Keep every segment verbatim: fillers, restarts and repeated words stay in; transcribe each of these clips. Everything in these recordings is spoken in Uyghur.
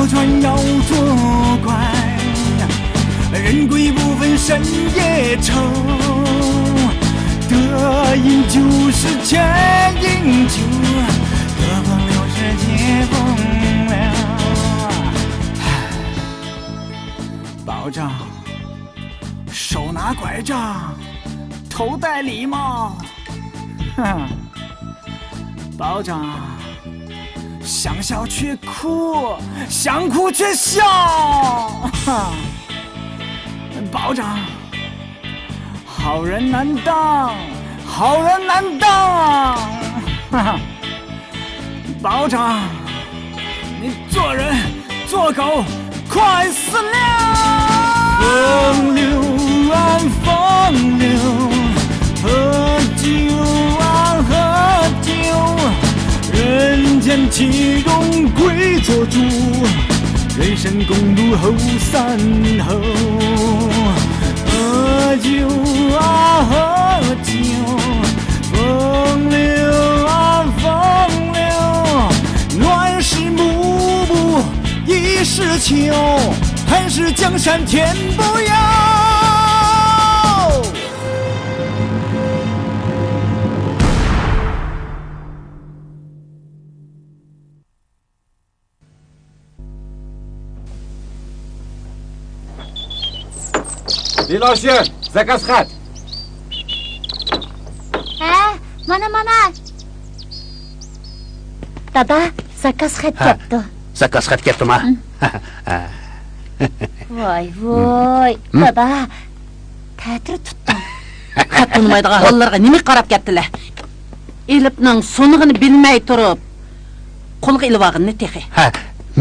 船要左拐，人归不分身也臭，得意就是欠饮酒，得风流是借风流。保长，手拿拐杖，头戴礼帽，哼。 保长，想笑却哭，想哭却笑。保长，好人难当，好人难当。保长，你做人做狗快死了！风流啊，风流，喝酒啊，喝酒，人间岂容跪做猪，人生公路后三后。喝酒啊，喝酒，风流啊，风流，乱世幕布 已是秋，寒士江山天不由。ۋىلايەت، زاكاز خەت. ھە، مانا، مانا. دادا، زاكاز خەت ھە، كەپتۇ. زاكاز خەت كەپتۇما؟ ھە. ۋاي، ۋاي، ھە؟ دادا، تەتۈر تۇتتۇڭ. خەت تونۇمايدىغان ھاللارغا نېمە قاراپ كەتتىلە؟ ئېلىپنىڭ سۇنغىنى بىلمەي تۇرۇپ، قولغا ئېلىۋالغىنىنى تېخى. ھە،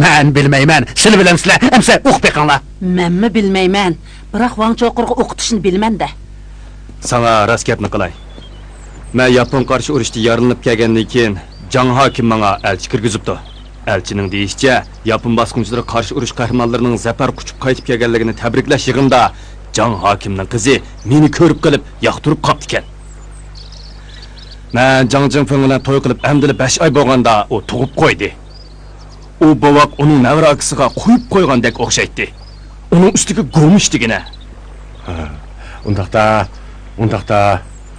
مەن بىلمەيمەن، سىلى بىلەمسىلە، ئەمسە ئوقۇپ بېقىڭلار. مەنمۇ بىلمەيمەن، بىراق ۋاڭ چوقۇرغا ئوقۇتۇشنى بىلىمەن-دە. ساڭا راست گەپنى قىلاي. مەن ياپون قارشى ئۇرۇشتا يارىلىنىپ كەلگەندىن كېيىن، جاڭ ھاكىم ماڭا ئەلچى كىرگۈزۈپتۇ. ئەلچىنىڭ دېيىشىچە، ياپون باسقۇنچىلىرى قارشى ئۇرۇش قەھرىمانلىرىنىڭ زەپەر قۇچۇپ قايتىپ كەلگەنلىكىنى تەبرىكلەش يىغىنىدا جاڭ ھاكىمنىڭ قىزى مېنى كۆرۈپ قېلىپ ياقتۇرۇپ قاپتىكەن. مەن جاڭ جىڭفېڭ بىلەن توي قىلىپ ئەمدىلا بەش ئاي بولغاندا ئۇ تۇغۇپ قويدى. ئۇ بوۋاق ئۇنىڭ نەۋرە ئاكىسىغا قويۇپ قويغاندەك ئوخشايتتى. ئۇنىڭ ئۈستىگە گومۇش دېگىنە. ھە، ئۇنداقتا، ئۇنداقتا،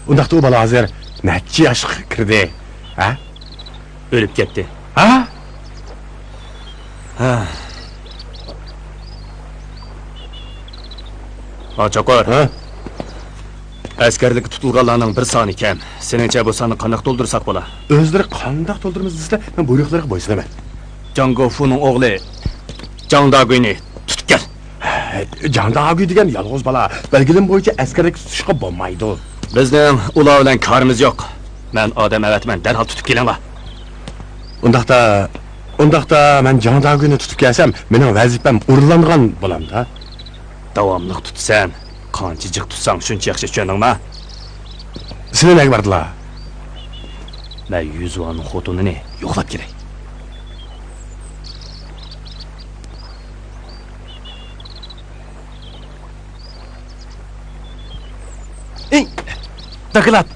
ئۇنداقتا ئۇ بالا ھازىر نەچچە ياشقا كىردى؟ ھە؟ ئۆلۈپ كەتتى. ھە؟ ھە. ھا، چوقۇر. ھە؟ ئەسكەرلىككە تۇتۇلغانلارنىڭ بىر سانى كەم. سېنىڭچە بۇ ساننى قانداق تولدۇرساق بولا؟ ئۆزلىرى قانداق تولدۇرمىسا دېسىلە، مەن بۇيرۇقلىرىغا بويسۇنىمەن. جاڭ گوفۇنىڭ ئوغلى جاڭ داگۈينى تۇتۇپ كەل. جاڭ داگۈي دېگەن يالغۇز بالا. بەلگىلىمە بويىچە ئەسكەرلىككە تۇتۇشقا بولمايدۇ. بىزنىڭ ئۇلار بىلەن كارىمىز يوق. مەن ئادەم ئەۋەتىمەن، دەرھال تۇتۇپ كېلىڭلار. ئۇنداقتا، ئۇنداقتا مەن جاڭ داگۈينى تۇتۇپ كەلسەم، مېنىڭ ۋەزىپەم ئورۇنلانغان بولامدا؟ داۋاملىق تۇتىسەن. قانچە جىق تۇتساڭ، شۇنچە ياخشى، چۈشەندىڭما؟ سىلەر نەگە باردىلا؟ مەن يۈزۋاننىڭ خوتۇنىنى يوقلاپ كېلەي. ئېي، دوكلات.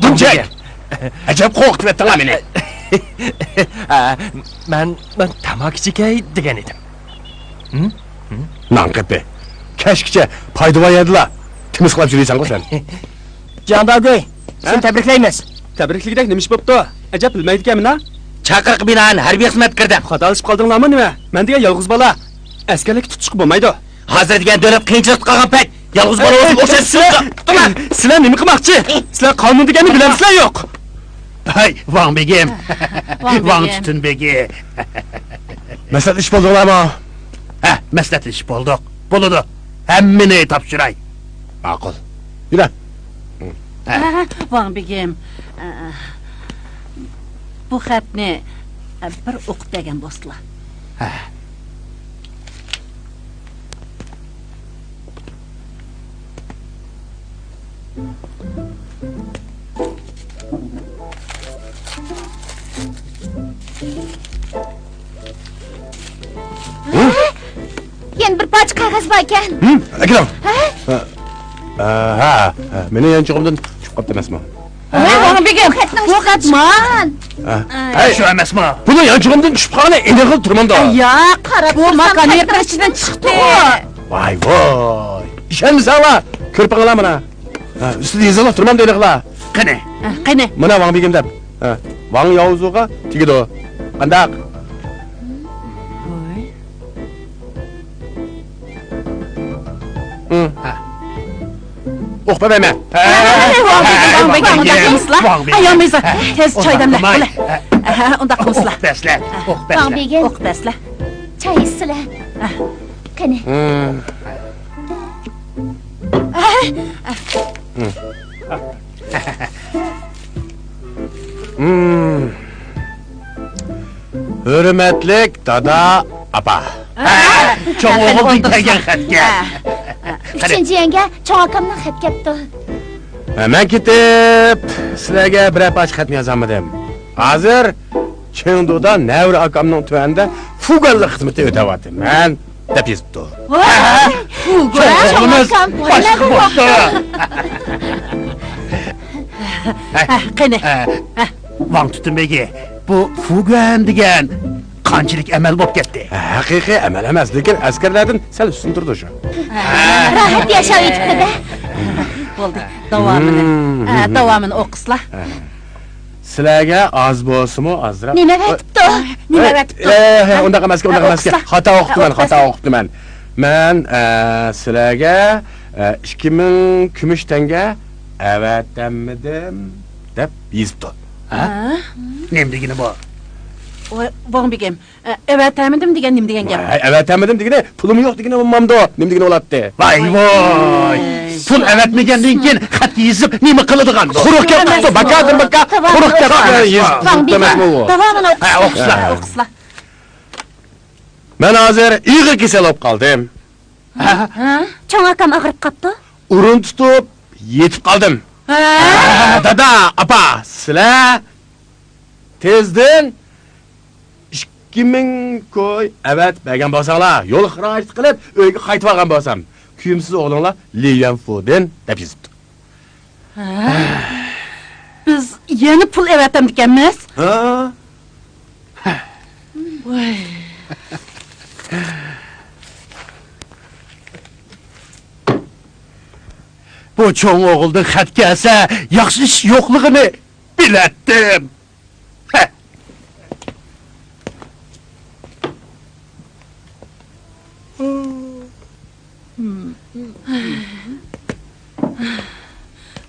دۇمجەك. ئەجەب قورقۇتۇۋەتتىڭ مېنى. ھە، مەن، مەن تاماكا چېكەي دېگەن ئىدىم. ھىم؟ ھىم؟ نان قېپى. كەچكىچە پايدا بار يەردىلا تىمىسقىلاپ يۈرىسەنغۇ سەن. جاڭ داگۈي، سېنى ھە؟ تەبرىكلەيمىز. تەبرىكلىگۈدەك نېمە ئىش بوپتۇ؟ ئەجەب بىلمەيدىكەنمىنا؟ چاقىرىققا بىنائەن ھەربىي خىزمەتكە كىردىم. خاتالىشىپ قالدىڭلارمۇ نېمە؟ مەن دېگەن يالغۇز بالا. ئەسكەرلىككە تۇتۇشقا بولمايدۇ. ھازىر دېگەن دۆلەت قىيىنچىلىقتا قالغان پەيت، يالغۇز بالا بولسا ئوخشاش سىلەر، سىلەر نېمە قىلماقچى؟ سىلەر قانۇن دېگەننى بىلەمسىلەر يوق؟ ھەي، ۋاڭ بېگىم. ۋاڭ ۋاڭ بېگىم. تۈتۈن بېگى. مەسلىھەتلىشىپ بولدۇڭلارمۇ؟ ھە، مەسلىھەتلىشىپ بولدۇق. بولىدۇ. ھەممىنى تاپشۇراي. ماقۇل. يۈرە. ھە. ھە، ۋاڭ بېگىم. ئە، بۇ خەتنى، ئە، بىر ئوقۇپ بەرگەن بولسىلا. ھە. يەنە بىر پارچە قەغەز باركەن. ھىم، ئەكېلىڭ. ھە؟ ھە، ھە، ھە، مېنىڭ يانچۇقۇمدىن چۈشۈپ قاپتۇ ئەمەسمۇ؟ ۋاڭ بېگىم، بۇ خەت مان. ھە. ھەي، شۇ ئەمەسمۇ؟ بۇنىڭ يانچۇقۇمدىن چۈشۈپ قالغىنى ئېنىقلا تۇرمامدۇ؟ ياق، قاراپ بۇ ماكان يېقىنىڭ ئىچىدىن چىقىپتۇ. ۋاي ۋاي. ئىشەنمىسەڭلار، كۆرۈپ بېقىڭلار مانا. ھە، ئۈستىدە يېزىقلىق تۇرمامدۇ ئېنىقلا؟ قېنى؟ ھە، قېنى؟ مانا ۋاڭ بېگىم دەپ. ھە، ۋاڭ ياۋزۇغا تېگىدۇ. قانداق؟ ھە. ئوقۇپ بەرمە. ھە، ۋاڭ بېگىم، ۋاڭ بېگىم، ئۇنداق قىلمىسىلا. ھە، يالمايسا، تېز چاي دەملە. بولە. ھە، ئۇنداق قىلمىسىلا. ئوقۇپ بەرسىلە. ئوقۇپ بەرسىلە. ۋاڭ بېگىم. ئوقۇپ بەرسىلە. چاي ئىچسىلە. ھە. قېنى. ھۆرمەتلىك دادا، ئاپا. ھە، چوڭ ئوغۇلدىن كەلگەن خەتكەن. ئۈچىنچى يەڭگە چوڭ ئاكامدىن خەت كەپتۇ. ھە، مەن كېتىپ، سىلەرگە بىرەر پارچە خەتنى يازالمىدىم. ھازىر چېڭدۇدا نەۋرە ئاكامنىڭ تۆۋەندە فۇگەنلىق خىزمىتى ئۆتەۋاتىمەن، دەپ يېزىپتۇ. ۋاي، فۇگەن. چوڭ ئوغلىمىز باشلىق بوپتۇ. ھە، قېنى. ھە، ۋاڭ تۈتۈن بېگى، بۇ فۇگەن دېگەن قانچىلىك ئەمەل بولۇپ كەتتى؟ ھەقىقىي ئەمەل ئەمەس، لېكىن ئەسكەرلەردىن سەل ئۈستۈن تۇرىدۇ شۇ. راھەت ياشاۋېتىپتۇ-دە. بولدى، داۋامىنى، ھە، داۋامىنى ئوقۇسىلا. سىلەرگە ئاز بولسىمۇ ئازراق. نېمە ئەۋەتىپتۇ؟ نېمە ئەۋەتىپتۇ؟ ئۇنداق ئەمەسكەن، ئۇنداق ئەمەسكەن. خاتا ئوقۇپتىمەن، خاتا ئوقۇپتىمەن. مەن، ئە، سىلەرگە، ئە، ئىككى مىڭ كۈمۈش تەڭگە ئەۋەتەممىدىم دەپ يېزىپتۇ. ھە؟ نېمە دېگىنى بۇ؟ ۋاي، ۋاڭ بېگىم، ئە، ئەۋەتەمىدىم دېگەن نېمە دېگەن گەپ؟ ھەي، ئەۋەتەمىدىم دېگىنى، پۇلۇم يوق دېگىنى بولمامدۇ؟ نېمە دېگىنى بولاتتى؟ ۋاي ۋاي! پۇل ئەۋەتمىگەندىن كېيىن خەت يېزىپ نېمە قىلىدىغاندۇ؟ قۇرۇق گەپ قىپتۇ، باكادىن باكا، قۇرۇق گەپ يېزىپ دېمەكمۇ بۇ؟ داۋامىنى ئوقۇسىلا. ھە، ئوقۇسىلا. ئوقۇسىلا. مەن ھازىر ئېغىر كېسەل بولۇپ قالدىم. ھە؟ چوڭ ئاكام ئاغرىپ قاپتۇ. ئورۇن تۇتۇپ يېتىپ قالدىم. ھە؟ دادا، ئاپا، سىلەر تېزدىن ئىككى مىڭ كوي ئەۋەتىپ بەرگەن بولساڭلار، يول خىراجىتى قىلىپ ئۆيگە قايتىۋالغان بولسام، كۆيۈمسىز ئوغلۇڭلار لى يۈەنفۇدىن، دەپ يېزىپتۇ. ھە؟ بىز يەنە پۇل ئەۋەتەمدىكەنمىز؟ ھە؟ ۋاي. بۇ چوڭ ئوغۇلدىن خەت كەلسە، ياخشى ئىش يوقلۇقىنى بىلەتتىم. ھە.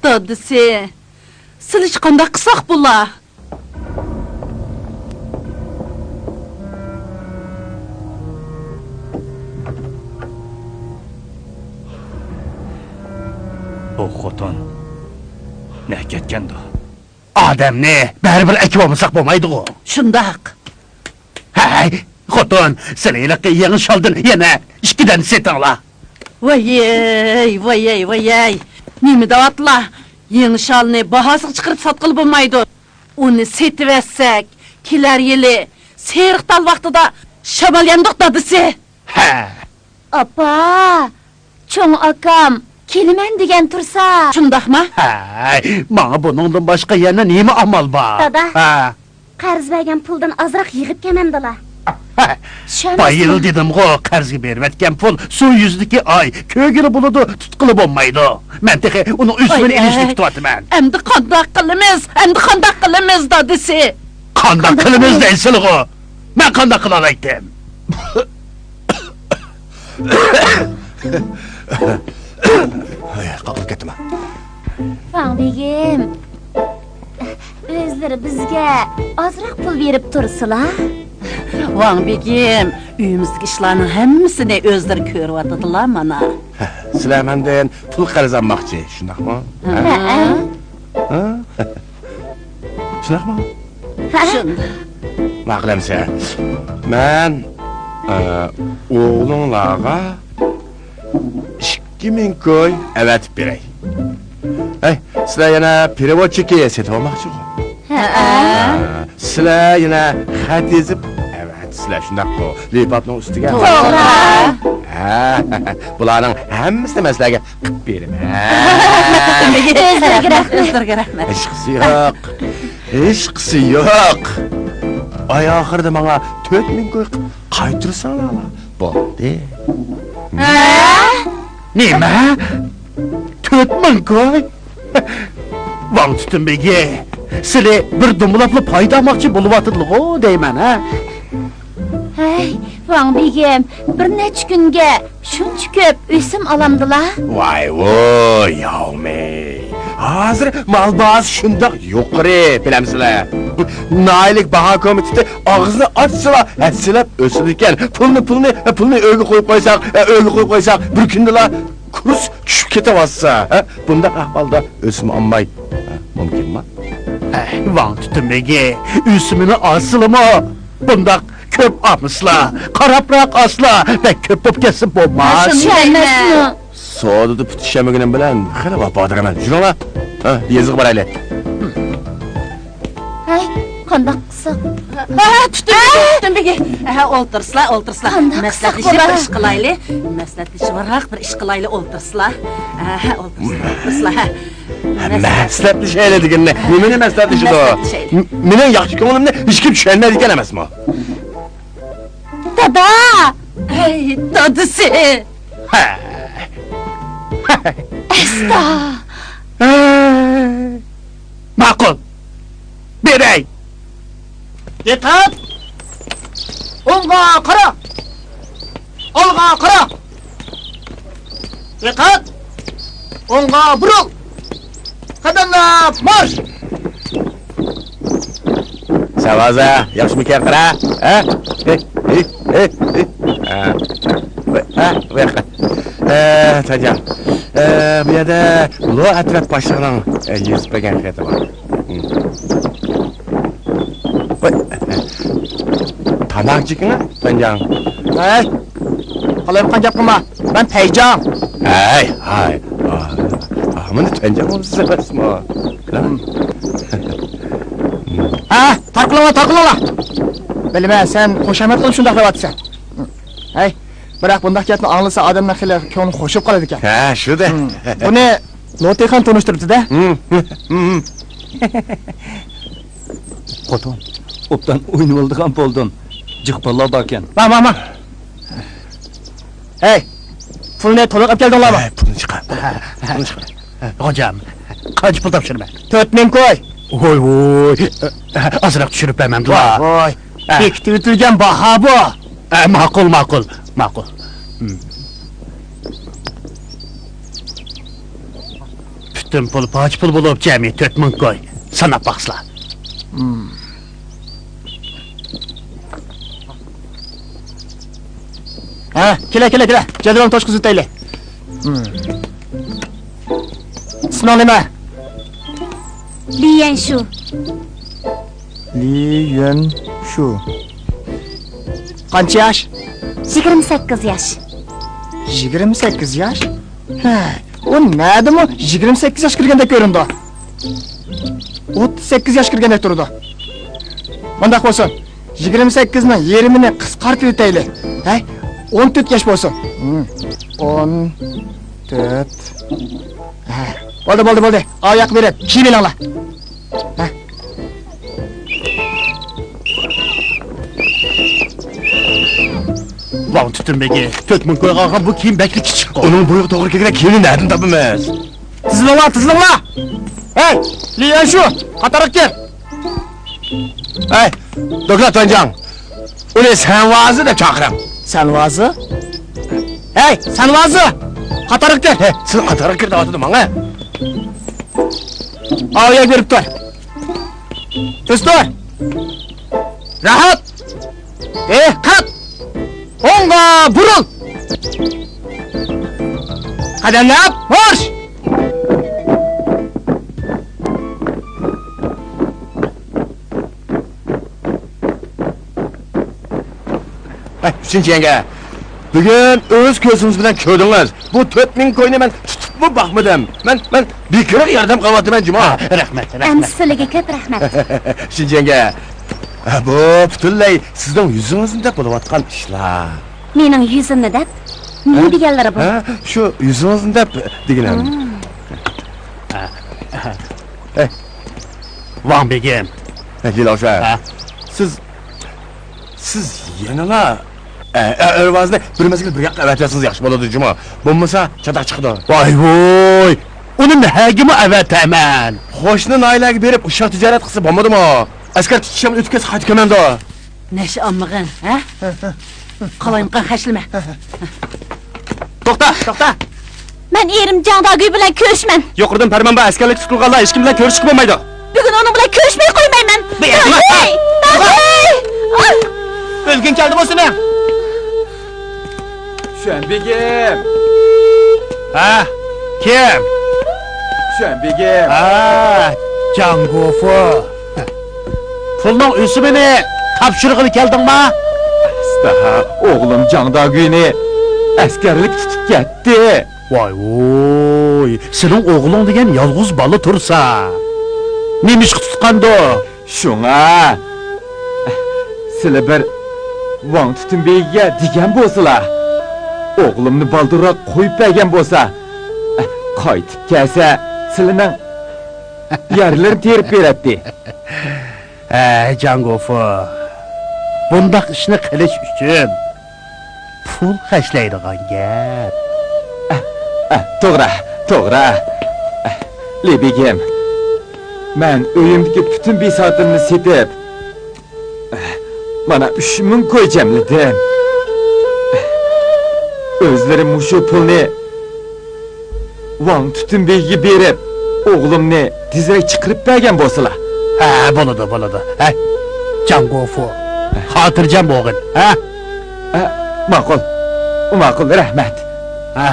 دادىسى، سىلىچ قانداق قىلساق بولا؟ بۇ خوتۇن نەگە كەتكەندۇ؟ ئادەمنى بەرىبىر ئەكىۋالمىساق بولمايدىغۇ. شۇنداق. ھەي، خوتۇن، سىلى ھېلىقى يېڭى شالدىن يەنە ئىككى دانە سېتىڭلار. ۋايەي، ۋايەي، ۋايەي. نېمە دەۋاتلا؟ يېڭى شالنى باھاسىغا چىقىرىپ ساتقىلى بولمايدۇ. ئۇنى سېتىۋەتسەك، كېلەر يىلى سېرىق تال ۋاقتىدا شامال يەمدۇق دادىسى. ھە. ئاپا، چوڭ ئاكام كېلىمەن دېگەن تۇرسا. شۇنداقما؟ ھەي، ماڭا بۇنىڭدىن باشقا يەنە نېمە ئامال بار؟ دادا، ھە. قەرز بەرگەن پۇلدىن ئازراق يىغىپ كەلمەمدىلا. ھە. بايىلا دېدىمغۇ، قەرزگە بېرىۋەتكەن پۇل سۇ يۈزىدىكى ئاي، كۆرگىلى بولىدۇ، تۇتقىلى بولمايدۇ. مەن تېخى ئۇنىڭ ئۆسۈمىنى ئېلىشنى كۈتۈۋاتىمەن. ئەمدى قانداق قىلىمىز؟ ئەمدى قانداق قىلىمىز، دادىسى؟ قانداق قىلىمىز دەيسىلىغۇ؟ مەن قانداق قىلالايتتىم؟ ھەي، قاقىلىپ كەتتىم. ۋاڭ بېگىم، ئۆزلىرى بىزگە ئازراق پۇل بېرىپ تۇرسىلا. ۋاڭ بېگىم، ئۆيىمىزدىكى ئىشلارنىڭ ھەممىسىنى ئۆزلىرى كۆرۈۋاتىدىلا مانا. سىلەر مەندىن پۇل قەرز ئالماقچى، شۇنداقمۇ؟ ھە. ھە؟ شۇنداقمۇ؟ شۇنداق. ماقۇل ئەمىسە. مەن، ئە، ئوغلۇڭلارغا ئىككى مىڭ كوي ئەۋەتىپ بېرەي. ھەي، سىلەر يەنە پېرېۋوتچىكى سېتىۋالماقچىغۇ؟ ھە. ھە، سىلەر يەنە خەت يېزىپ ئەۋەتىسىلەر، شۇنداققۇ؟ لىپاپنىڭ ئۈستىگە. توغرا. ھە، بۇلارنىڭ ھەممىسىنى مەن سىلەرگە قىپ بېرىمەن. ئۆزلىرىگە رەھمەت. ئۆزلىرىگە رەھمەت. ھېچقىسى يوق. ھېچقىسى يوق. ئاي ئاخىرىدا ماڭا تۆت مىڭ كوي قايتۇرساڭلار بولدى. ھە؟ نېمە؟ تۆت مىڭ كوي؟ ۋاڭ تۈتۈن بېگى، سىلى بىر دومىلاپلا پايدا ئالماقچى بولۇۋاتىدىغۇ دەيمەن، ھە؟ ھەي، ۋاڭ بېگىم، بىر نەچچە كۈنگە شۇنچە كۆپ ئۆسۈم ئالامدىلا؟ ۋاي ۋوي، ياۋمېي. ھازىر مال باھاسى شۇنداق يۇقىرى، بىلەمسىلەر؟ ناھىيەلىك باھا كومىتېتى ئاغزىنى ئاچسىلا، ھەسسىلەپ ئۆسىدىكەن. پۇلنى، پۇلنى، پۇلنى ئۆيگە قويۇپ قويساق، ئۆيگە قويۇپ قويساق، بىر كۈندىلا كۇرس چۈشۈپ كېتىۋاتسا، ھە؟ بۇنداق ئەھۋالدا ئۆسۈم ئالماي، ھە، مۇمكىنمۇ؟ ۋاڭ تۈتۈن بېگى، ئۆسۈمىنى ئالسىلىمۇ بۇنداق كۆپ ئالمىسىلا، قاراپراق ئالسىلا، بەك كۆپ بولۇپ كەتسە بولماس. چۈشەنمەيمەن. سودىدا پۇت چۈشەنمىگىنىم بىلەن خېلى ۋاپادارمەن. يۈرۈڭلار. ھە، يېزىغا بارايلى. ھەي، قانداق قىلساق؟ ھە، تۈتۈن بېگى، تۈتۈن بېگى. ھە، ئولتۇرسىلا، ئولتۇرسىلا. قانداق قىلساق بولار؟ مەسلىھەتلىشىپ بىر ئىش قىلايلى. مەسلىھەتلىشىۋالراق بىر ئىش قىلايلى، ئولتۇرسىلا. ھە، ھە، ئولتۇرسىلا، ئولتۇرسىلا، ھە. مەسلىھەتلىشەيلى دېگىنى نېمىنى مەسلىھەتلىشىدۇ؟ مەسلىھەتلىشەيلى. م-، مېنىڭ ياخشى كۆڭلۈمنى ھېچكىم چۈشەنمەيدىكەن ئەمەسمۇ؟ دادا! ھەي، دادىسى! ھە. ئەستا! ھە. ماقۇل. بېرەي. دىققەت! ئوڭغا قارا! ئالغا قارا! دىققەت! ئوڭغا بۇرۇل! قەدەملەپ مارش! سەۋازە، ياخشىمىكەن قارا؟ ھە؟ ھە؟ ھە؟ ھە؟ ھە؟ ھە؟ ھە؟ ھە؟ تاجا. ھە، بۇ يەردە لو ئەترەت باشلىقىنىڭ، ھە، يېزىپ بەرگەن خېتى بار. ھە. ۋاي. تاماق جىكىڭە، تەنجاڭ. ھەي، قالايمىقان گەپ قىلما. مەن پەيجاڭ. ھەي، ھاي. ئا، ئا، مانا تەنجاڭ بولسىز ئەمەسمۇ؟ ھە، تارقىلىڭلار، تارقىلىڭلار. بىلىمەن، سەن خۇشامەت قىلىپ شۇنداق دەۋاتىسەن. ھەي، بىراق بۇنداق گەپنى ئاڭلىسا ئادەمنىڭ خېلى كۆڭلى خوش بولۇپ قالىدىكەن. ھە، شۇ دە. بۇنى لوتىخان تونۇشتۇرۇپتۇ-دە. خوتۇن، ئوبدان ئوينىۋالىدىغان بولدۇم. جىق بالىلار باركەن. ما، ما، ما. ھەي، پۇلنى تولۇق ئەپ كەلدىڭلارمۇ؟ ھە، پۇلنى چىقار. پۇلنى چىقار. خوجام، قانچە پۇل تاپشۇرىمەن؟ تۆت مىڭ كوي. ۋوي، ۋوي. ئازراق چۈشۈرۈپ بەرمەمدىلا. ۋاي، ۋاي. ھە. بېكىتىۋېتىلگەن باھا بۇ. ھە، ماقۇل، ماقۇل، ماقۇل. ھىم. پۈتۈن پۇل پاچ پۇل بولۇپ، جەمئىي تۆت مىڭ كوي. ساناپ باقسىلا. ھىم. ھە، كېلە، كېلە، كېلە. جەدۋەلنى توشقۇزۇۋېتەيلى. ھىم. ئىسمىڭ نېمە؟ لى يۈەنشۇ. لى يۈەنشۇ. قانچە ياش؟ يىگىرمە سەككىز ياش. يىگىرمە سەككىز ياش؟ ھەي، ئۇ نەدىمۇ يىگىرمە سەككىز ياش كىرگەندەك كۆرۈنىدۇ؟ ئوتتۇز سەككىز ياش كىرگەندەك تۇرىدۇ. مۇنداق بولسۇن، يىگىرمە سەككىزنىڭ يېرىمىنى قىسقارتىۋېتەيلى. ھەي، ئون تۆت ياش بولسۇن. ھىم، ئون تۆت. ھە، بولدى، بولدى، بولدى. ئاۋۇ ياققا بېرىپ كىيىۋېلىڭلار. ھە. ۋاڭ تۈتۈن بېگى، تۆت مىڭ كويغا ئالغان بۇ كىيىم بەكلا كىچىكقۇ. ئۇنىڭ بويىغا توغرا كەلگەن كىيىمنى نەدىن تاپىمىز؟ تىزىلىڭلار، تىزىلىڭلار! ھەي، لى يۈەنشۇ، قاتارغا كىر! ھەي، دوكلات تۇەنجاڭ، ئۇنى سەنۋازى دەپ چاقىرىڭ. سەنۋازى؟ ھەي، سەنۋازى! قاتارغا كىر! ھەي، سىز قاتارغا كىر دەۋاتىدۇ ماڭا. ئاۋۇ يەرگە بېرىپ تۇر. تۈز تۇر. راھەت. دىققەت. ئوڭغا بۇرۇل. قەدەملەپ مارش! ھەي، ئۈچىنچى يەڭگە، بۈگۈن ئۆز كۆزىڭىز بىلەن كۆردىڭىز. بۇ تۆت مىڭ كوينى مەن تۇتۇپمۇ باقمىدىم. مەن، مەن بىكىرىغا ياردەم قىلىۋاتىمەن جۇما. رەھمەت، رەھمەت. ئەمدى سىلىگە كۆپ رەھمەت. ئۈچىنچى يەڭگە، بۇ پۈتۈنلەي سىزنىڭ يۈزىڭىزنى دەپ بولۇۋاتقان ئىشلار. مېنىڭ يۈزۈمنى دەپ؟ نېمە دېگەنلىرى بۇ؟ ھە، شۇ يۈزىڭىزنى دەپ دېگىنەم. ھە. ھە. ۋاڭ بېگىم. ھە، جىلاۋشا. ھە. سىز، سىز يەنىلا، ئە، ئە، ئەرۋازنى بىر مەزگىل بىر ياققا ئەۋەتىۋەتسىڭىز ياخشى بولىدۇ جۇمۇ. بولمىسا چاتاق چىقىدۇ. ۋاي ۋوي. ئۇنى نەگىمۇ ئەۋەتەمەن؟ قوشنا ناھىيەلەرگە بېرىپ ئۇششاق تىجارەت قىلسا بولمىدىمۇ؟ ئەسكەر تۇتۇش ئىشىم ئۆتۈپ كەتسە قايتا كەلمەمدۇ؟ نەشە ئالمىغىن، ھە؟ قالايمىقان خەجلىمە. توختا، توختا! مەن ئېرىم جاڭ داگۈي بىلەن كۆرۈشىمەن. يۇقىرىدىن پەرمان بار، ئەسكەرلىككە تۇتۇلغانلار ھېچكىم بىلەن كۆرۈشۈشكە بولمايدۇ. بۈگۈن ئۇنىڭ بىلەن كۆرۈشمەي قويمايمەن. بۇ يەردىمۇ؟ داگۈي! داگۈي! ئۆلگۈڭ كەلدىمۇ سېنىڭ؟ شۈەن بېگىم! ھە؟ كىم؟ شۈەن بېگىم! ھە، جاڭ گوفۇ. پۇلنىڭ ئۆسۈمىنى تاپشۇرغىلى كەلدىڭما؟ ئەستە، ئوغلۇم جاڭ داگۈينى ئەسكەرلىك تۇتۇپ كەتتى. ۋاي ۋوي، سېنىڭ ئوغلۇڭ دېگەن يالغۇز بالا تۇرسا. نېمىشقا تۇتقاندۇ؟ شۇڭا، سىلى بىر ۋاڭ تۈتۈن بېگىگە دېگەن بولسىلا، ئوغلۇمنى بالدۇرراق قويۇپ بەرگەن بولسا، قايتىپ كەلسە، سىلىنىڭ يەرلىرىنى تېرىپ بېرەتتى. ھە، جاڭ گوفۇ، بۇنداق ئىشنى قىلىش ئۈچۈن پۇل خەجلەيدىغان گەپ. ئە، ئە، توغرا، توغرا. ئە، لى بېگىم، مەن ئۆيۈمدىكى پۈتۈن بىساتىمنى سېتىپ، ئە، مانا ئۈچ مىڭ كوي جەملىدىم. ئۆزلىرى مۇشۇ پۇلنى ۋاڭ تۈتۈن بېگىگە بېرىپ، ئوغلۇمنى تېزرەك چىقىرىپ بەرگەن بولسىلا. ھە، بولىدۇ، بولىدۇ. ھە، جاڭ گوفۇ، خاتىرجەم بولغىن، ھە؟ ھە، ماقۇل. ماقۇل، رەھمەت. ھە.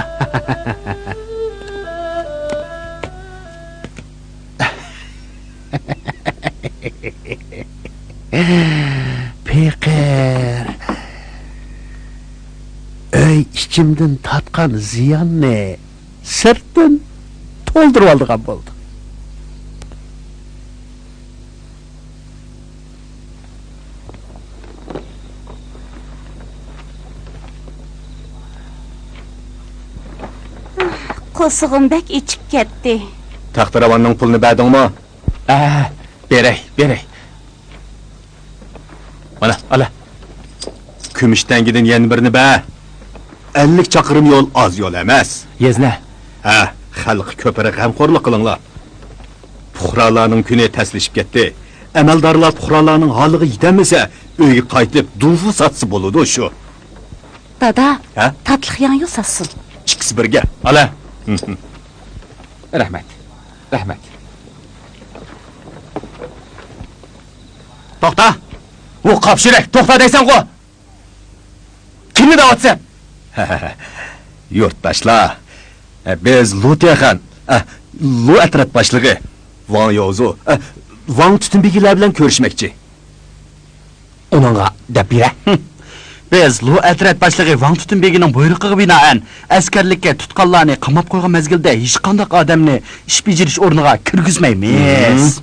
پېقىر ئۆي ئىچىمدىن تارتقان زىياننى سىرتتىن تولدۇرۇۋالىدىغان بولدى. قورسىقىم بەك ئېچىپ كەتتى. تەختىراۋاننىڭ پۇلىنى بەردىڭمۇ؟ ئە، بېرەي، بېرەي. مانا، ئالا. كۈمۈش تەڭگىدىن يەنە بىرنى بەر. ئەللىك چاقىرىم يول ئاز يول ئەمەس. يەزنە. ھە، خەلققە كۆپرەك غەمخورلۇق قىلىڭلار. پۇقرالارنىڭ كۈنى تەسلىشىپ كەتتى. ئەمەلدارلار پۇقرالارنىڭ ھالىغا يېتەلمىسە، ئۆيگە قايتىپ، دۇفۇ ساتسا بولىدۇ شۇ. دادا، ھە؟ تاتلىق ياڭيۇ ساتسۇن. ئىككىسى بىرگە. ئالا. رەھمەت. رەھمەت. توختا! ۋۇ قاپشۇرەك، توختا دەيسەنغۇ! كىمنى دەۋاتىسەن؟ يۇرتداشلار، بىز لۇ تيەخەن، لۇ ئەترەت باشلىقى ۋاڭ يوزۇ، ۋاڭ تۈتۈن بېگىلەر بىلەن كۆرۈشمەكچى. ئۇنىڭغا دەپ بېرە. بىز لۇ ئەترەت باشلىقى ۋاڭ تۈتۈن بېگىنىڭ بۇيرۇقىغا بىنائەن، ئەسكەرلىككە تۇتقانلارنى قاماپ قويغان مەزگىلدە ھېچقانداق ئادەمنى ئىش بېجىرىش ئورنىغا كىرگۈزمەيمىز.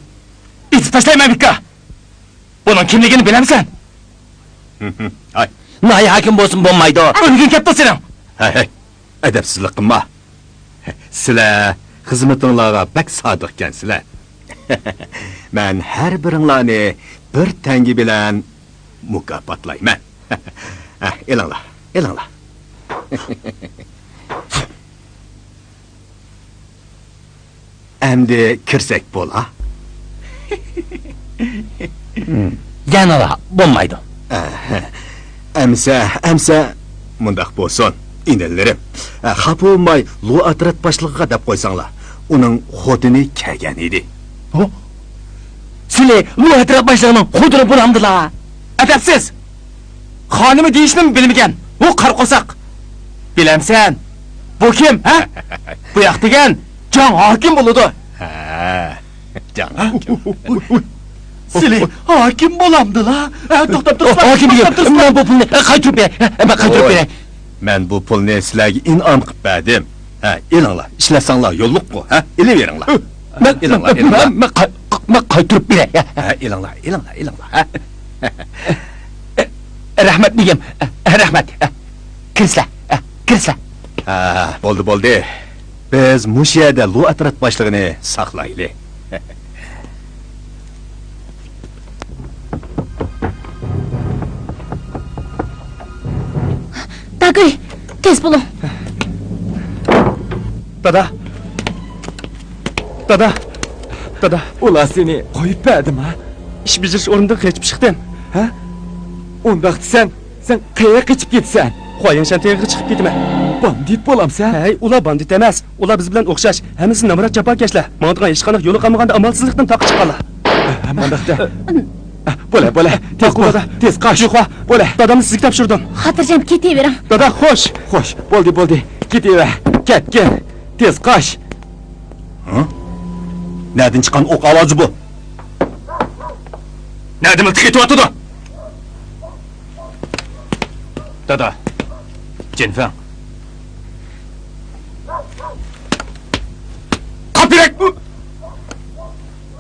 ئېتىپ تاشلايمەن، بىكا! بۇنىڭ كىملىكىنى بىلەمسەن؟ ھاي. ناھىيە ھاكىمى بولسىمۇ بولمايدۇ. ئۆلگۈڭ كەپتۇ سېنىڭ! ھەي، ھەي، ئەدەپسىزلىك قىلما. سىلەر خىزمىتىڭلارغا بەك سادىق ئىكەنسىلەر. مەن ھەر بىرىڭلارنى بىر تەڭگە بىلەن مۇكاپاتلايمەن. ھە، ئېلىڭلار، ئېلىڭلار. ئەمدى كىرسەك بولا؟ يەنىلا بولمايدۇ. ئەمسە، ئەمسە مۇنداق بولسۇن، ئىنىلىرىم. خاپا بولماي، لۇ ئەترەت باشلىقىغا دەپ قويساڭلار. ئۇنىڭ خوتۇنى كەلگەن ئىدى. ھو؟ سىلى لۇ ئەترەت باشلىقىنىڭ خوتۇنى بولامدىلا؟ ئەدەپسىز! خانىمى دېيىشنىمۇ بىلمىگەن. ھۇ، قارا قورساق! بىلەمسەن؟ بۇ كىم، ھە؟ بۇ ياق دېگەن جاڭ ھاكىم بولىدۇ. ھە، جاڭ ھاكىم. سىلى ھاكىم بولامدىلا؟ ھە، توختاپ تۇرسىلا، ھاكىم دېگەن، توختاپ تۇرسىلا. مەن بۇ پۇلنى، ھە، قايتۇرۇپ بېرەي. ھە، مەن بۇ پۇلنى سىلەرگە ئىنئام قىلىپ بەردىم. ھە، ئېلىڭلار، ئىشلەتسەڭلار يوللۇققۇ، ھە، ئېلىۋېرىڭلار. مەن، ئېلىڭلار، مەن، ئېلىڭلار. مەن، مەن قاي-، مەن قايتۇرۇپ بېرەي. ھە، ئېلىڭلار، ئېلىڭلار، ئېلىڭلار، ھە. رەھمەت، بېگىم، رەھمەت. كىرسىلە. كىرسە. ھە، بولدى، بولدى. بىز مۇشۇ يەردە لو ئەترەت باشلىقىنى ساقلايلى. داگۈي، تېز بولۇڭ. دادا. دادا. دادا. ئۇلار سېنى قويۇپ بەردىما؟ ئىش بېجىرىش ئورنىدىن قېچىپ چىقتىم. ھە؟ ئۇنداق دېسەڭ، سەن قەيەرگە قېچىپ كېتىسەن؟ خۇايەنشەن تېغىغا چىقىپ كېتىمەن. باندىت بولامسەن؟ ھەي، ئۇلار باندىت ئەمەس. ئۇلار بىز بىلەن ئوخشاش، ھەممىسى نامرات جاپاكەشلەر. ماڭىدىغان ھېچقانداق يولى قالمىغاندا ئامالسىزلىقتىن تاغقا چىققانلار. ھە، مانداقتا. بولە، بولە. تېز بول، تېز قاچ. جۇخۇا. بولە. دادامنى سىزگە تاپشۇردۇم. خاتىرجەم كېتىۋېرىڭ. دادا، خوش. خوش، بولدى، بولدى. كېتىۋەر. كەتكىن. تېز قاچ. ھە؟ نەدىن چىققان ئوق ئاۋازى بۇ؟ نەدە مىلتىق ئېتىۋاتىدۇ؟ دادا، جىنفېڭ. قاپ يۈرەك!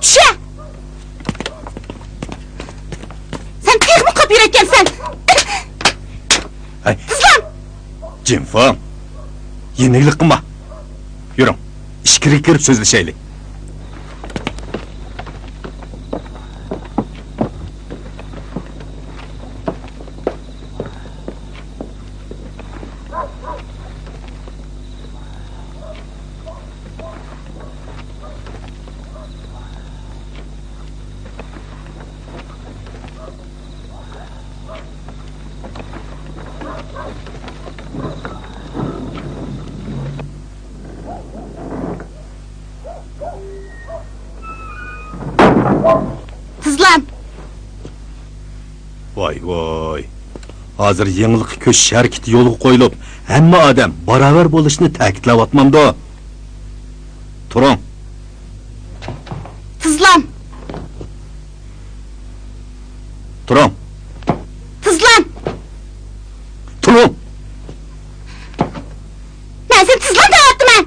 چۈشە! سەن تېخىمۇ قاپ يۈرەككەنسەن! ھەي. تىزلان! جىنفېڭ، يېنىكلىك قىلما. يۈرۈڭ، ئىچكىرىگە كىرىپ سۆزلىشەيلى. تىزلان! ۋاي، ۋاي. ھازىر يېڭىلىققا كۆچۈش ھەرىكىتى يولغا قويۇلۇپ، ھەممە ئادەم باراۋەر بولۇشنى تەكىتلەۋاتمامدۇ؟ تۇرۇڭ. تىزلان! تۇرۇڭ. تىزلان! تۇرۇڭ! مەن سېنى تىزلان دەۋاتىمەن!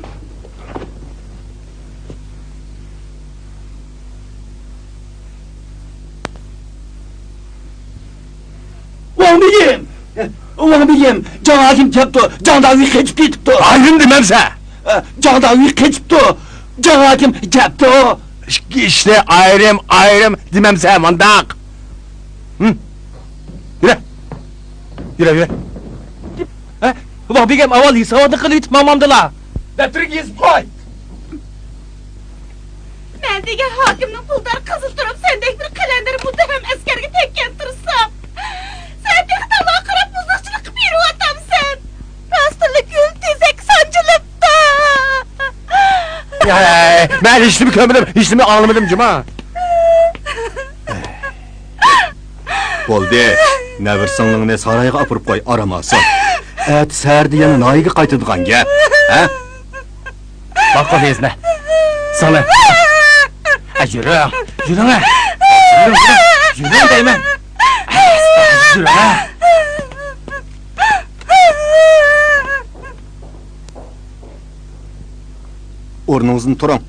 ۋاڭ بېگىم! ۋاڭ بېگىم! جاڭ ھاكىم كەپتۇ! جاڭ داۋى قېچىپ كېتىپتۇ! ئايرىم دېمەمسە! جاڭ داۋى قېچىپتۇ! جاڭ ھاكىم كەپتۇ! ئىككى ئىشنى ئايرىم، ئايرىم دېمەمسە مانداق! ھىم؟ يۈرە! يۈرە، يۈرە! ھە؟ ۋاڭ بېگىم ئاۋۋال ھېساباتنى قىلىۋېتىپ ماڭمامدىلا! دەپتىرىڭگە يېزىپ قوي! مەن دېگەن ھاكىمنىڭ پۇلدار قىزى تۇرۇپ، سەندەك بىر قەلەندەر مۇتتەھەم ئەسكەرگە تەگكەن تۇرسام، سەن تېخى تاماق قاراپ بۇزۇقچىلىققا بېرىۋاتامسەن؟ راستتىنلا گۈل تېزەك سانجىلىپتۇ. ھەي، مەن ھېچنېمە كۆرمىدىم، ھېچنېمە ئاڭلىمىدىم جۇما. بولدى، نەۋرە سىڭلىڭنى سارايغا ئاپىرىپ قوي، ئارام ئالسۇن. ئەتە سەھەردە يەنە ناھىيەگە قايتىدىغان گەپ، ھە؟ باققا بېزىنە. ساڭا. ئە، يۈرۈڭ. يۈرۈڭ، ئە. يۈرۈڭ، يۈرۈڭ. يۈرۈڭ دەيمەن. ئە، يۈرۈڭ، ئە. ئورنىڭىزدىن تۇرۇڭ.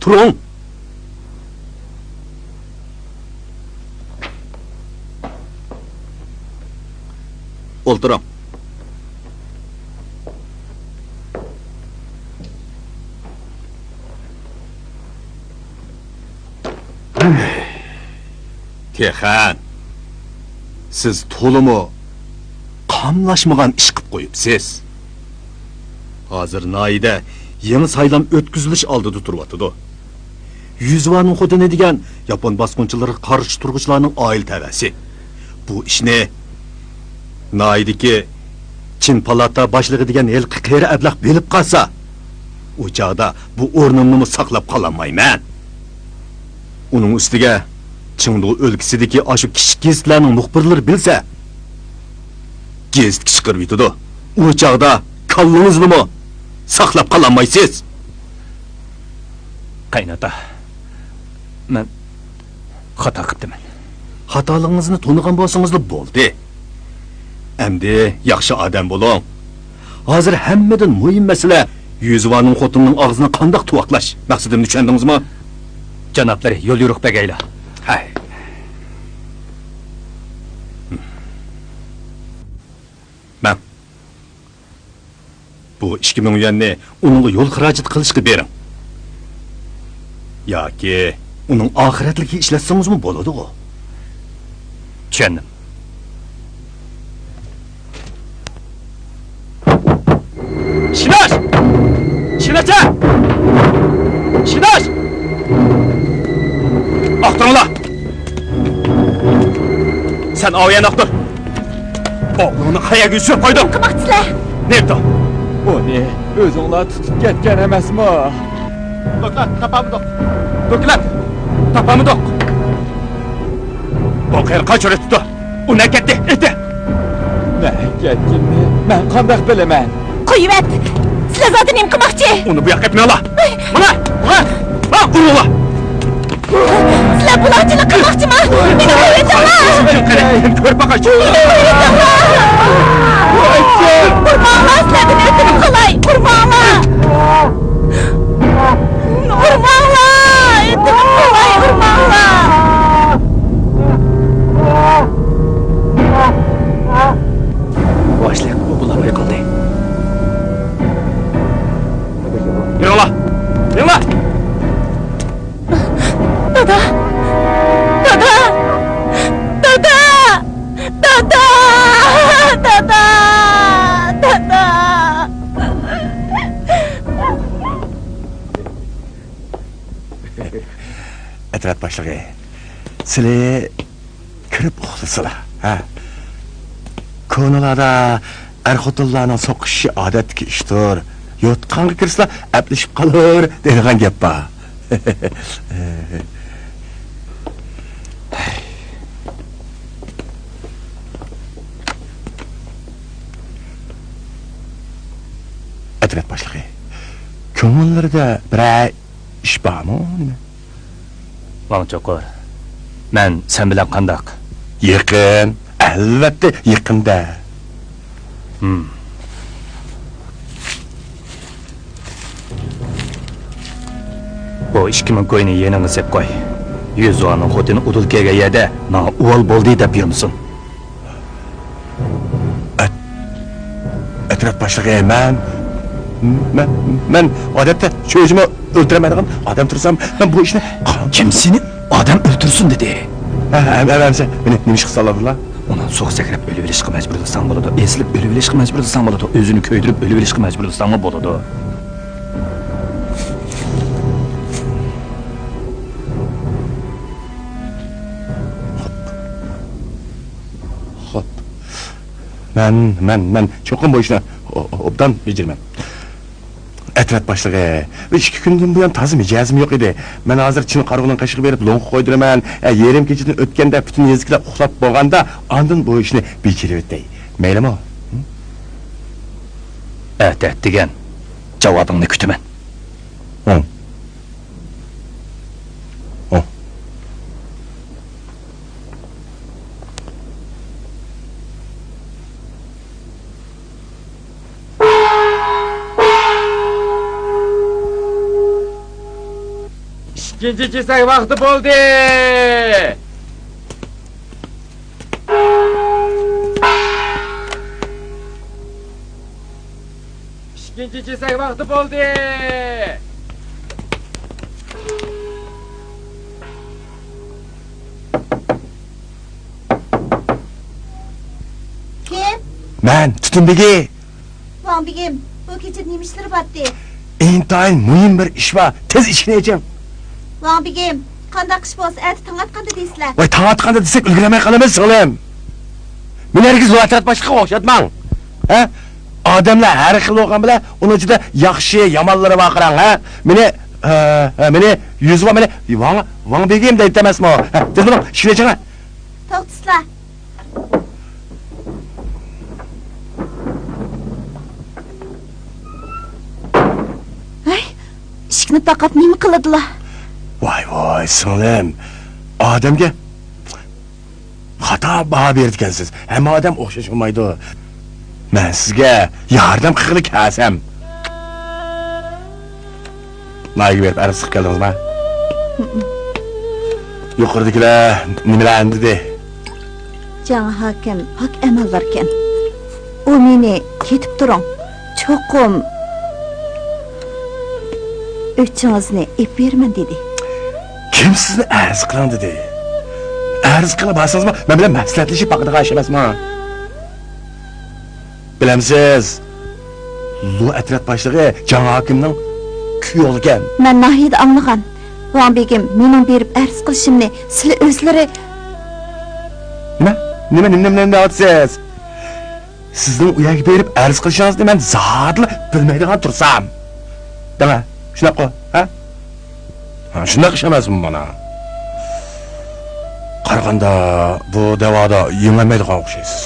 تۇرۇڭ. ئولتۇرۇڭ. تېخەن، سىز تولىمۇ قاملاشمىغان ئىش قىپ قويۇپسىز. ھازىر ناھىيەدە يېڭى سايلام ئۆتكۈزۈلۈش ئالدىدا تۇرۇۋاتىدۇ. يۈزۋانىڭ خوتۇنى دېگەن ياپون باسقۇنچىلىرىغا قارشى تۇرغۇچىلارنىڭ ئائىلە تەۋەسى. بۇ ئىشنى ناھىيەدىكى چىن پالاتا باشلىقى دېگەن ھېلىقى قېرى ئەبلەخ بىلىپ قالسا، ئۇ چاغدا بۇ ئورنۇمنىمۇ ساقلاپ قالالمايمەن. ئۇنىڭ ئۈستىگە چېڭدۇ ئۆلكىسىدىكى ئاشۇ كىچىك گېزىتلەرنىڭ مۇخبىرلىرى بىلسە، گېزىتكە چىقىرىۋېتىدۇ. ئۇ چاغدا كاللىڭىزنىمۇ ساقلاپ قالالمايسىز. قېيىنئاتا، مەن خاتا قىپتىمەن. خاتالىقىڭىزنى تونۇغان بولسىڭىزلا بولدى. ئەمدى ياخشى ئادەم بولۇڭ. ھازىر ھەممىدىن مۇھىم مەسىلە يۈزۋانىڭ خوتۇنىنىڭ ئاغزىنى قانداق تۇۋاقلاش. مەقسىتىمنى چۈشەندىڭىزمۇ؟ جانابلىرى يول يورۇق بەرگەيلا. ھەي. مەن. بۇ ئىككى مىڭ يۈەننى ئۇنىڭغا يول خىراجىتى قىلىشقا بېرىڭ. ياكى ئۇنىڭ ئاخىرەتلىكىگە ئىشلەتسىڭىزمۇ بولىدىغۇ. چۈشەندىم. ئىشىكنى ئاچ! ئىشىكنى ئاچ! ئىشىكنى ئاچ! ئاختۇرۇڭلار! سەن ئاۋۇ يەرنى ئاختۇر! ئوغلۇڭنى قەيەرگە يوشۇرۇپ قويدۇڭ؟ قىلماقچىسىلەر! نېرتو؟ ئۇنى ئۆزۈڭلار تۇتۇپ كەتكەن ئەمەسمۇ؟ دوكلات، تاپالمىدۇق. دوكلات، تاپالمىدۇق. بۇ قېرى قاچۇرۇۋېتىپتۇ. ئۇ نەگە كەتتى؟ ئېيتە! نەگە كەتكىنىنى مەن قانداق بىلىمەن؟ قويۇۋەت! سىلەر زادى نېمە قىلماقچى؟ ئۇنى بۇ ياققا ئېپىڭلار! ماڭا! ماڭا! ھا، ئۇرۇڭلار! سىلەر بۇلاڭچىلىق قىلماقچىما؟ مېنى قويۇۋېتىڭلار! قېنى، كۆرۈپ باقايچۇ! مېنى قويۇۋېتىڭلار! ئۇرماڭلار، سىلەردىن ئۆتۈنۈپ قالاي! ئۇرماڭلار! ئۇرماڭلار! ئۆتۈنۈپ قالاي، ئۇرماڭلار! باشلىق، ئۇ بۇلارمۇ يىقىلدى. يۈرۈڭلار! يۈرۈڭلار! دادا! دادا! دادا! دادا! دادا! دادا! ئەترەت باشلىقى، سىلى كىرىپ ئۇخلىسىلا، ھە؟ كونىلاردا ئەر-خوتۇنلارنىڭ سوقۇشۇشى ئادەتتىكى ئىشتۇر، يوتقانغا كىرسىلا ئەپلىشىپ قالۇر دەيدىغان گەپ بار. ئەترەت باشلىقى، كۆڭۈللىرىدە بىرەر ئىش بارمۇ نېمە؟ ۋاڭ چوقۇر، مەن سەن بىلەن قانداق؟ يېقىن، ئەلۋەتتە يېقىن-دە. ھىم. بۇ ئىككى مىڭ كوينى يېنىڭغا سېلىپ قوي. يۈزۋانىڭ خوتۇنى ئۇدۇل كەلگەن يەردە ماڭا ئۇۋال بولدى دەپ يۈرمىسۇن. ئەت-، ئەترەت باشلىقى، مەن، مەن، مەن ئادەتتە ئۆزۈمنى ئۆلتۈرەلمەيدىغان ئادەم تۇرسام، مەن بۇ ئىشنى قان- كىم سېنى ئادەم ئۆلتۈرسۇن دېدى؟ ھە، ھە، ھە، ئەمىسە، مېنى نېمە ئىشقا سالىدىلا؟ ئۇنى سۇغا سەكرەپ ئۆلۈۋېلىشقا مەجبۇرلىساڭ بولىدۇ، ئېسىلىپ ئۆلۈۋېلىشقا مەجبۇرلىساڭ بولىدۇ، ئۆزىنى كۆيدۈرۈپ ئۆلۈۋېلىشقا مەجبۇرلىساڭمۇ بولىدۇ. خوپ. خوپ. مەن، مەن، مەن چوقۇم بۇ ئىشنى ئو-، ئوبدان بېجىرىمەن. ئەترەت باشلىقى، بۇ ئىككى كۈندىن بۇيان تازا مىجەزىم يوق ئىدى. مەن ھازىر چىن قارىغۇنىڭ قېشىغا بېرىپ لوڭقا قويدۇرىمەن. ئە، يېرىم كېچىدىن ئۆتكەندە پۈتۈن يېزىدىكىلەر ئۇخلاپ بولغاندا، ئاندىن بۇ ئىشنى بېجىرىۋېتەي. مەيلىمۇ؟ ھە؟ ئەتە دېگەن جاۋابىڭنى كۈتىمەن. ھە. ھە. ئىككىنچى كېسەك ۋاقتى بولدى! ئىككىنچى كېسەك ۋاقتى بولدى! كىم؟ مەن، تۈتۈن بېگى! ۋاڭ بېگىم، بۇ كېچىدە نېمە ئىشلىرى بارتى؟ ئىنتايىن مۇھىم بىر ئىش بار، تېز ئىشىكنى ئېچىڭ! ۋاڭ بېگىم، قانداق ئىش بولسا ئەتە تاڭ ئاتقاندا دەيسىلەر. ۋاي، تاڭ ئاتقاندا دېسەك ئۈلگۈرەلمەي قالىمىز، سىڭلىم. مېنى ھەرگىز ئەترەت باشلىقىغا ئوخشاتماڭ. ھە؟ ئادەملەر ھەر خىل بولغان بىلەن، ئۇنىڭ ئىچىدە ياخشى، يامانلىرى بار قاراڭ، ھە؟ مېنى، ھە، ھە، مېنى يۈزۋا، مېنى ۋاڭ، ۋاڭ بېگىم دەيدۇ ئەمەسمۇ؟ ھە، تېز بولۇڭ، ئىشىكنى ئېچىڭ. توختىسىلا. ھەي، ئىشىكنى تاقاپ نېمە قىلىدىلا؟ ۋاي، ۋاي، سىڭلىم، ئادەمگە خاتا باھا بېرىدىكەنسىز. ھەممە ئادەم ئوخشاش بولمايدۇ. مەن سىزگە ياردەم قىلغىلى كەلسەم. ناھىيەگە بېرىپ ئەرز قىلىپ كەلدىڭىزما؟ يۇقىرىدىكىلەر نېمىلەرنى دېدى؟ جاڭ ھاكىم پاك ئەمەلداركەن. ئۇ مېنى كېتىپ تۇرۇڭ، چۇ توقۇم ئۆچىڭىزنى ئېلىپ بېرىمەن دېدى. كىم سىزنى ئەرز قىلىڭ دېدى؟ ئەرز قىلىپ بارسىڭىزمۇ، مەن بىلەن مەسلىھەتلىشىپ باقىدىغان ئىش ئەمەسمۇ؟ بىلەمسىز، لۇ ئەترەت باشلىقى جاڭ ھاكىمنىڭ كۈيئوغلىكەن. مەن ناھىيىدە ئاڭلىغان. ۋاڭ بېگىم مېنىڭ بېرىپ ئەرز قىلىشىمنى سىلى ئۆزلىرى. نېمە؟ نېمە، نېمە، نېمە، نېمە دەۋاتىسىز؟ سىزنىڭ ئۇ يەرگە بېرىپ ئەرز قىلىشىڭىزنى مەن زادىلا بىلمەيدىغان تۇرسام. دەڭە، شۇنداققۇ، ھە؟ ھە، شۇنداق ئىش ئەمەسمۇ مانا؟ قارىغاندا، بۇ دەۋادا يېڭەلمەيدىغان ئوخشايسىز.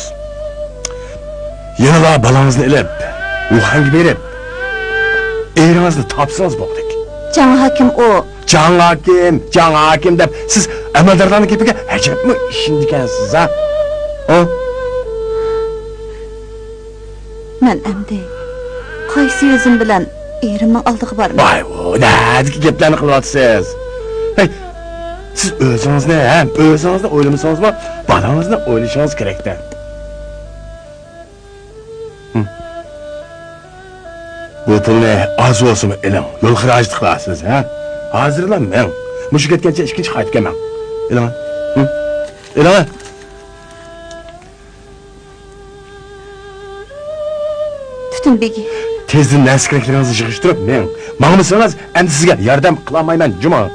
يەنىلا بالاڭىزنى ئېلىپ، ۋۇخەنگە بېرىپ، ئېرىڭىزنى تاپسىڭىز بولدى. جاڭ ھاكىم ئۇ. جاڭ ھاكىم، جاڭ ھاكىم دەپ سىز ئەمەلدارلارنىڭ گېپىگە ئەجەبمۇ ئىشىنىدىكەنسىز ھە؟ ھە؟ مەن ئەمدى قايسى يۈزۈم بىلەن ئېرىمنىڭ ئالدىغا بارماي؟ ۋاي، ۋۇ، نەدىكى گەپلەرنى قىلىۋاتىسىز؟ ھەي، سىز ئۆزىڭىزنى ھەم ئۆزىڭىزنى ئويلىمىسىڭىزمۇ، بالاڭىزنى ئويلىشىڭىز كېرەكتە. ھىم. بۇ پۇلنى ئاز بولسىمۇ ئېلىڭ، يول خىراجىتى قىلارسىز، ھە؟ ھازىرلا مېڭ. مۇشۇ كەتكەنچە ئىككىنچى قايتىپ كەلمەڭ. ئېلىڭ. ھىم. ئېلىڭ. تۈتۈن بېگى. تېزدىن نەرسە-كېرەكلىرىڭىزنى يىغىشتۇرۇپ مېڭ. ماڭمىسىڭىز، ئەمدى سىزگە ياردەم قىلالمايمەن، جۇمۇ.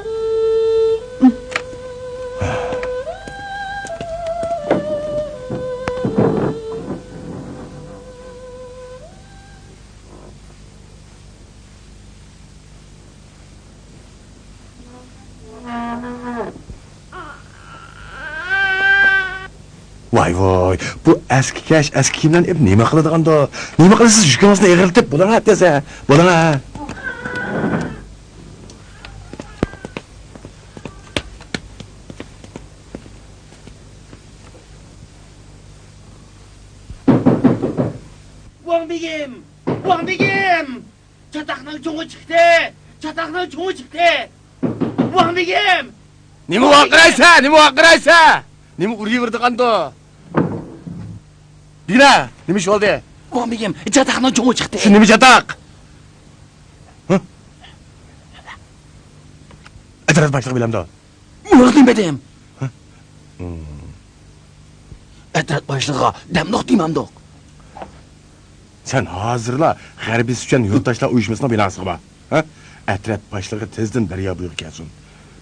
ۋاي ۋاي، بۇ ئەسكى كەش، ئەسكى كىيىملەرنى ئېلىپ نېمە قىلىدىغاندۇ؟ نېمە قىلىسىز، يۈكىڭىزنى ئېغىرلىتىپ، بولۇڭ ھە تېز ھە، بولۇڭ ھە. ۋاڭ بېگىم! ۋاڭ بېگىم! چاتاقنىڭ چوڭى چىقتى! چاتاقنىڭ چوڭى چىقتى! ۋاڭ بېگىم! نېمە ۋارقىرايسەن؟ نېمە ۋارقىرايسەن؟ نېمە ئۇرۇۋېرىدىغاندۇ؟ دېگىنە، نېمە ئىش بولدى؟ ۋاڭ بېگىم، چاتاقنىڭ چوڭى چىقتى. شۇ نېمە چاتاق؟ ھە؟ ئەترەت باشلىقى بىلەمدۇ؟ مۇنداق دېمىدىم. ھە؟ ھىم. ئەترەت باشلىقىغا دەمدۇق دېمەمدۇق. سەن ھازىرلا غەربىي سۈچۈەن يۇرتداشلار ئۇيۇشمىسىنىڭ بىناسىغا بار. ھە؟ ئەترەت باشلىقى تېزدىن دەريا بويىغا كەلسۇن.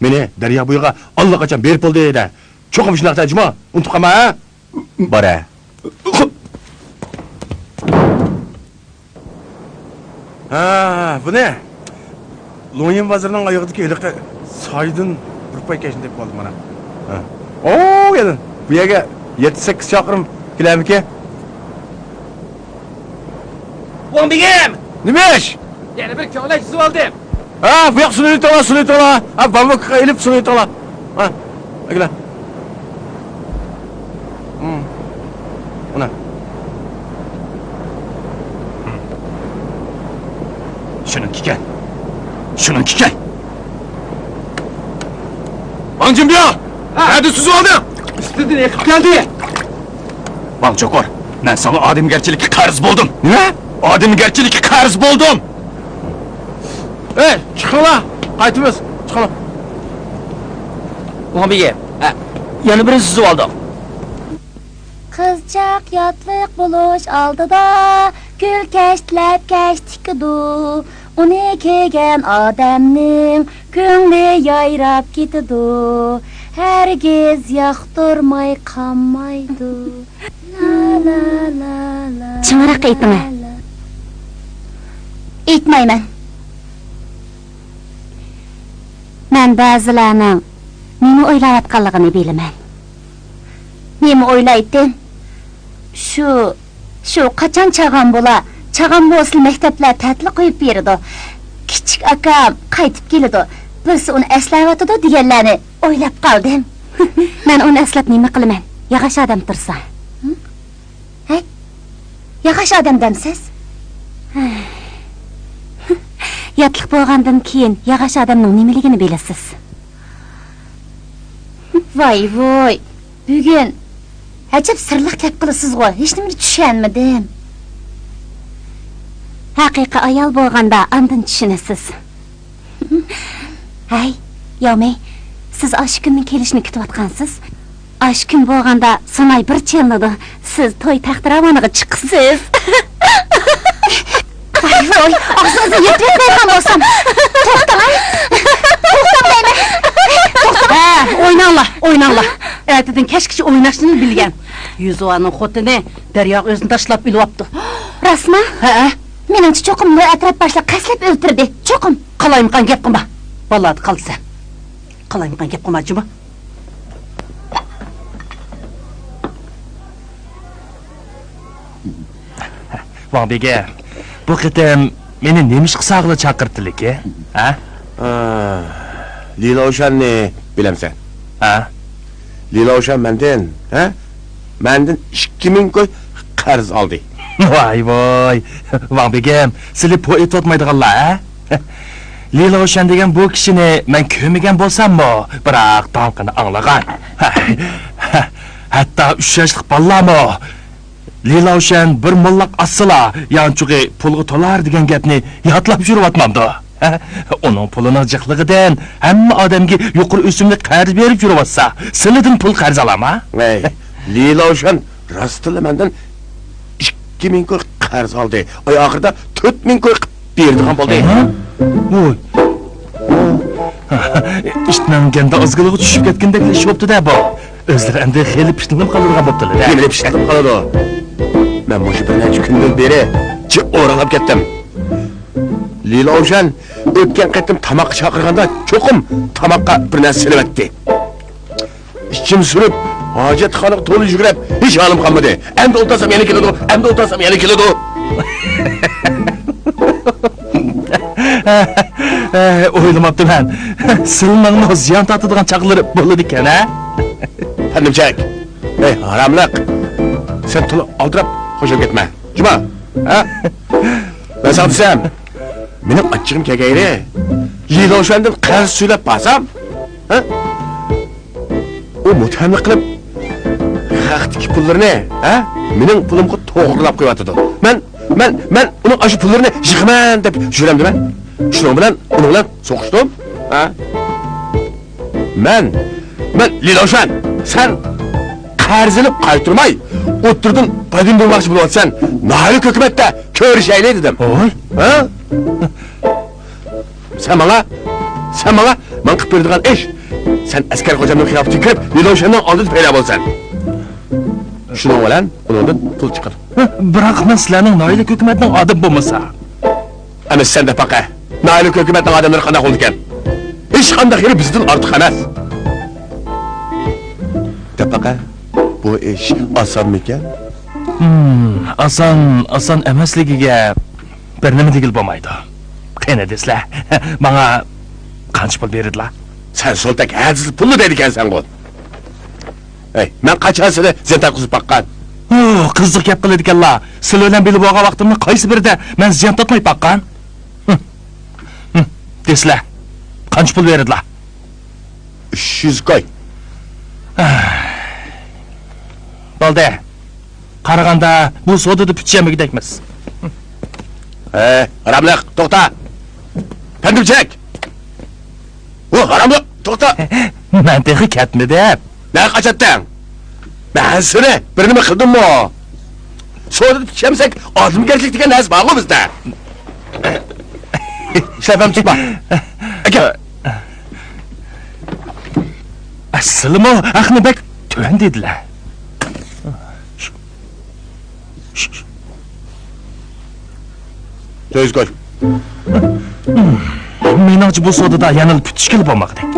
مېنى دەريا بويىغا ئاللىقاچان بېرىپ بولدى دە. چوقۇم شۇنداق دە، جۇمۇ. ئۇنتۇپ قالما، ھە؟ بار ھە. ھە، بۇنى لوڭيىن بازىرىنىڭ ئايىغىدىكى ھېلىقى سايدىن بىر پاي كەشنى تېپىپ ئالدىم مانا. ھە. ئوو، يەنە بۇ يەرگە يەتتە سەككىز چاقىرىم كېلەرمىكىن؟ ۋاڭ بېگىم! نېمە ئىش؟ يەنە بىر كۆڭلەك سۈزۈۋالدىم. ھە، بۇ ياق سۇنى ئېلىۋېتىڭلار، سۇنى ئېلىۋېتىڭلار. ھە، بامبۇكقا ئېلىپ سۇنى ئېلىۋېتىڭلار. ھە، ئەكېلە. ھىم. مانا. شۇنىڭكىكەن. شۇنىڭكىكەن. ۋاڭ جىنبيا! ھە. نەدە سۈزۈۋالدىڭ؟ ئۈستىدىن ئېقىپ كەلدى. ۋاڭ چوقۇر، مەن ساڭا ئادەمگەرچىلىككە قەرز بولدۇم. نېمە؟ ئادەمگەرچىلىككە قەرز بولدۇم. ئەي، چىقىڭلار، قايتىمىز، چىقىڭلار. ۋاڭ بېگى، ئە، يەنە بىرنى سۈزۈۋالدۇق. قىزچاق ياتلىق بولۇش ئالدىدا، گۈل كەشتىلەپ كەش تىكىدۇ. ئۇنى كىيگەن ئادەمنىڭ كۆڭلى يايراپ كېتىدۇ، ھەرگىز ياقتۇرماي قالمايدۇ. لا، لا، لا، لا، چىڭراق ئېيتىڭە. لا، لا. ئېيتمايمەن. مەن بەزىلەرنىڭ نېمە ئويلاۋاتقانلىقىنى بىلىمەن. نېمە ئويلايتتىم؟ شۇ شۇ قاچان چاغان بولا، چاغان بولسىلا مەكتەپلەر تەتىل قويۇپ بېرىدۇ. كىچىك ئاكام قايتىپ كېلىدۇ، بىرسى ئۇنى ئەسلەۋاتىدۇ دېگەنلەرنى ئويلاپ قالدىم. مەن ئۇنى ئەسلەپ نېمە قىلىمەن؟ ياغاچ ئادەم تۇرسا. ھە؟ ھەي، ياغاچ ئادەم دەمسىز؟ ياتلىق بولغاندىن كېيىن ياغاچ ئادەمنىڭ نېمىلىكىنى بىلىسىز. ۋاي ۋۇي، بۈگۈن ئەجەب سىرلىق گەپ قىلىسىزغۇ، ھېچنېمىنى چۈشەنمىدىم. ھەقىقىي ئايال بولغاندا ئاندىن چۈشىنىسىز. ھەي، ياۋمېي، سىز ئاشۇ كۈننىڭ كېلىشىنى كۈتۈۋاتقانسىز. ئاشۇ كۈن بولغاندا سۇناي بىر چېلىنىدۇ. سىز توي تەختىراۋانىغا چىقىسىز. ۋاي، ۋاي، ئاغزىڭىزنى يىرتىۋەتمەيدىغان بولسام. توختاڭ، ھەي. توختاڭ دەيمەن. توختاڭ. ھە، ئويناڭلار، ئويناڭلار. ئەتىدىن كەچكىچە ئويناشنىلا بىلگەن. يۈزۈۋانىڭ خوتۇنى دەرياغا ئۆزىنى تاشلاپ ئۆلۈۋاپتۇ. راستمۇ؟ ھەئە. مېنىڭچە چوقۇم بۇ ئەترەت باشلىقى قەستلەپ ئۆلتۈردى. چوقۇم. قالايمىقان گەپ قىلما. بالىلاردا قالىسەن. قالايمىقان گەپ قىلما، جۇمۇ. ۋاڭ بېگىم، بۇ قېتىم مېنى نېمىشقا ساغىلا چاقىرتتىلىكى؟ ھە؟ ھە، لىلاۋشاننى بىلەمسەن؟ ھە؟ لىلاۋشان مەندىن، ھە؟ مەندىن ئىككى مىڭ كوي قەرز ئالدى. ۋاي ۋاي، ۋاڭ بېگىم، سىلى پو ئېتىۋاتمايدىغانلار، ھە؟ لىلاۋشان دېگەن بۇ كىشىنى مەن كۆرمىگەن بولساممۇ، بىراق داڭقىنى ئاڭلىغان. ھەتتا ئۈچ ياشلىق بالىلارمۇ لىلاۋشان بىر موللاق ئاتسىلا، يانچۇقى پۇلغا تولار دېگەن گەپنى يادلاپ يۈرۈۋاتمامدۇ؟ ھە؟ ئۇنىڭ پۇلىنىڭ جىقلىقىدىن ھەممە ئادەمگە يۇقىرى ئۆسۈملۈك قەرز بېرىپ يۈرۈۋاتسا، سىلىدىن پۇل قەرز ئالامۇ؟ ۋەي، لىلاۋشان راستلا مەندىن ئىككى مىڭ كوي قەرز ئالدى. ئاي ئاخىرىدا تۆت مىڭ كوي قىلىپ بېرىدىغان بولدى. ھە؟ ۋوي. ئىتنىڭ گەندە ئازگىلىغا چۈشۈپ كەتكىنىدەك ئىش بوپتۇ-دە بۇ. ئۆزلىرى ئەمدى خېلى پىتنىلىم قالىدىغان بوپتىلا-دە. نېمىنى پىتنىلىم قالىدۇ؟ مەن مۇشۇ بىر نەچچە كۈندىن بېرى جىق ئورۇنلاپ كەتتىم. لىلاۋشان ئۆتكەن قېتىم تاماققا چاقىرغاندا چوقۇم تاماققا بىر نەرسە سېلىۋەتتى. ئىچىم سۈرۈپ، ھاجەتخانىغا تولا يۈگۈرۈپ، ھېچ ھالىم قالمىدى. ئەمدى ئولتۇرسام يەنە كېلىدۇ، ئەمدى ئولتۇرسام يەنە كېلىدۇ. ئويلىماپتىمەن. سىلىنىڭمۇ زىيان تارتىدىغان چاغلىرى بولىدىكەن، ھە؟ پەندىمچەك، ھەي، ھاراملىق! سەن تولا ئالدىراپ خۇشال كەتمە، جۇما، ھە؟ مەن ساڭا دېسەم، مېنىڭ ئاچچىقىم كەلگەيلى، لىلاۋشاندىن قەرز سۈيلەپ بارسام، ھە؟ ئۇ مۇتتەھەملىك قىلىپ، خەقتىكى پۇللىرىنى، ھە، مېنىڭ پۇلۇمغا توغرىلاپ قويۇۋاتىدۇ. مەن، مەن، مەن ئۇنىڭ ئاشۇ پۇللىرىنى يىغىمەن دەپ يۈرەمدىمەن. شۇنىڭ بىلەن ئۇنىڭ بىلەن سوقۇشتۇم. ھە؟ مەن، مەن، لىلاۋشان، سەن قەرز ئېلىپ قايتۇرماي، ئوتتۇرىدىن پايدىلىنىپ بولماقچى بولۇۋاتىسەن، ناھايىلى ھۆكۈمەتتە كۆرۈشەيلى دېدىم. ھوي. ھە؟ سەن ماڭا، سەن ماڭا، ماڭا قىلىپ بېرىدىغان ئىش، سەن ئەسكەر خوجامنىڭ قىياپىتىگە كىرىپ، لىلاۋشاننىڭ ئالدىدا پەيدا بولىسەن. شۇنىڭ بىلەن ئۇنىڭدىن پۇل چىقىر. بىراق مەن سىلەرنىڭ ناھايىلى ھۆكۈمەتنىڭ ئادىمى بولمىسا. ئەمىسە سەن دەپ باقە، ناھايىلى ھۆكۈمەتنىڭ ئادەملىرى قانداق بولىدىكەن؟ ھېچقانداق يېرى بىزدىن ئارتۇق ئەمەس. دەپ باقە، بۇ ئىش ئاسانمىكەن؟ ھىم، ئاسان، ئاسان ئەمەسلىكىگە بىر نېمە دېگىلى بولمايدۇ. قېنى دېسىلە، ماڭا قانچە پۇل بېرىدىلا؟ سەن سولتەك ھەدىسىز پۇلنى دەيدىكەنسەنغۇ. ھەي، مەن قاچان سېنى زىيان تارتقۇزۇپ باققان؟ ھۇ، قىزىق گەپ قىلىدىكەنلا. سىلى بىلەن بىللە بولغان ۋاقتىمنىڭ قايسى بىرىدە مەن زىيان تارتماي باققان؟ ھىم. ھىم. دېسىلە، قانچە پۇل بېرىدىلا؟ ئۈچ يۈز كوي. بولدى. قارىغاندا بۇ سودىدا پۈتۈشەلمىگۈدەكمىز. ھەي، ھاراملىق، توختا! پەندىمچەك! ۋو، ھاراملىق، توختا! مەن تېخى كەتمىدىم. نەگە قاچاتتىڭ؟ مەن سېنى بىر نېمە قىلدىممۇ؟ سودىدا پۈتۈشەلمىسەك، ئادەمگەرچىلىك دېگەن نەرسە بارغۇ بىزدە. ئىشلەپ ھەم تۇتما. ئەكەل. ئەسلىمۇ ھەقنى بەك تۆۋەن دېدىلە. تۆت يۈز كوي. مېنىڭچە بۇ سودىدا يەنىلا پۈتۈشكىلى بولمىغۇدەك.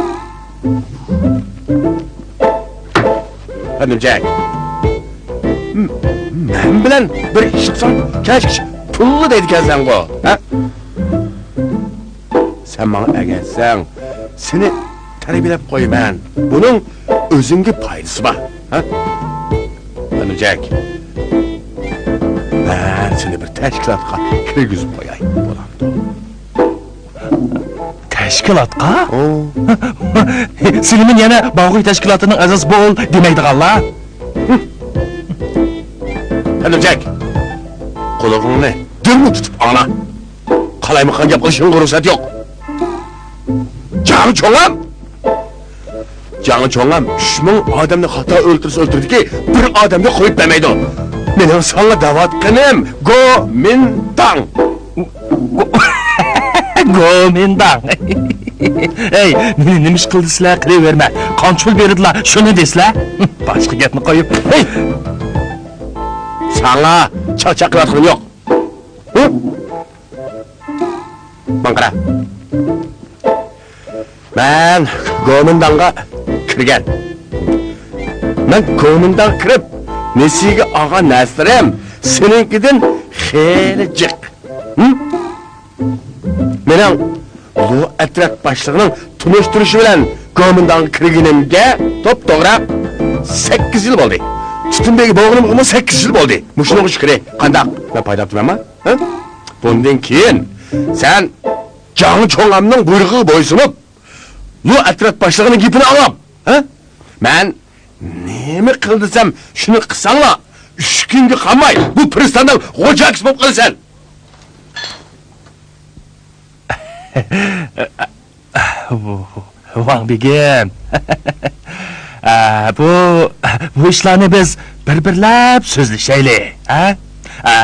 پەندىمجەك، مەن بىلەن بىر ئىش قىلساڭ، كەچكىچە پۇللا دەيدىكەنسەنغۇ، ھە؟ سەن ماڭا ئەگەشسەڭ، سېنى تەربىيەلەپ قويىمەن. بۇنىڭ ئۆزۈڭگە پايدىسى بار، ھە؟ پەندىمجەك، مەن سېنى بىر تەشكىلاتقا كىرگۈزۈپ قوياي، بولامدۇ؟ تەشكىلاتقا؟ ئۇ. سېلىمىن يەنە باغۇي تەشكىلاتىنىڭ ئەزاسى بول دېمەيدىغانلا. پەندىمجەك، قۇلىقىڭنى دۈممۇ تۇتۇپ ئاڭلا. قالايمىقان گەپ قىلىشىڭغا رۇخسەت يوق. جاڭ چوڭام! جاڭ چوڭام ئۈچ مىڭ ئادەمنى خاتا ئۆلتۈرسە ئۆلتۈرىدىكى، بىر ئادەمنى قويۇپ بەرمەيدۇ. مېنىڭ ساڭا دەۋاتقىنىم گومىنداڭ. گومىنداڭ. ھەي، مېنى نېمە ئىش قىلدى سىلەر، قىلىۋەرمە. قانچە پۇل بېرىدىلا، شۇنى دېسىلە. باشقا گەپنى قويۇپ. ھەي! ساڭا چاقچاق قىلىۋاتقىنىم يوق. ھە؟ ماڭا قارا. مەن گومىنداڭغا كىرگەن. مەن گومىنداڭغا كىرىپ، نېسىگە ئالغان نەرسىلىرىم سېنىڭكىدىن خېلى جىق. ھىم؟ مېنىڭ لۇ ئەترەت باشلىقىنىڭ تونۇشتۇرۇشى بىلەن گومىنداڭغا كىرگىنىمگە توپتوغرا سەككىز يىل بولدى. تۈتۈن بېگى بولغىنىمغىمۇ سەككىز يىل بولدى. مۇشۇنىڭغا شۈكرى. قانداق؟ مەن پايدا تاپتىمەنما؟ ھە؟ بۇندىن كېيىن سەن جاڭ چوڭامنىڭ بۇيرۇقىغا بويسۇنۇپ، لۇ ئەترەت باشلىقىنىڭ گېپىنى ئاڭلاپ، ھە؟ مەن نېمە قىل دېسەم، شۇنى قىلساڭلا، ئۈچ كۈنگە قالماي بۇ پىرىستاننىڭ غوجاكىسى بولۇپ قالىسەن. ۋاڭ بېگىم، ئە، بۇ، بۇ ئىشلارنى بىز بىر-بىرلەپ سۆزلىشەيلى، ھە؟ ئە،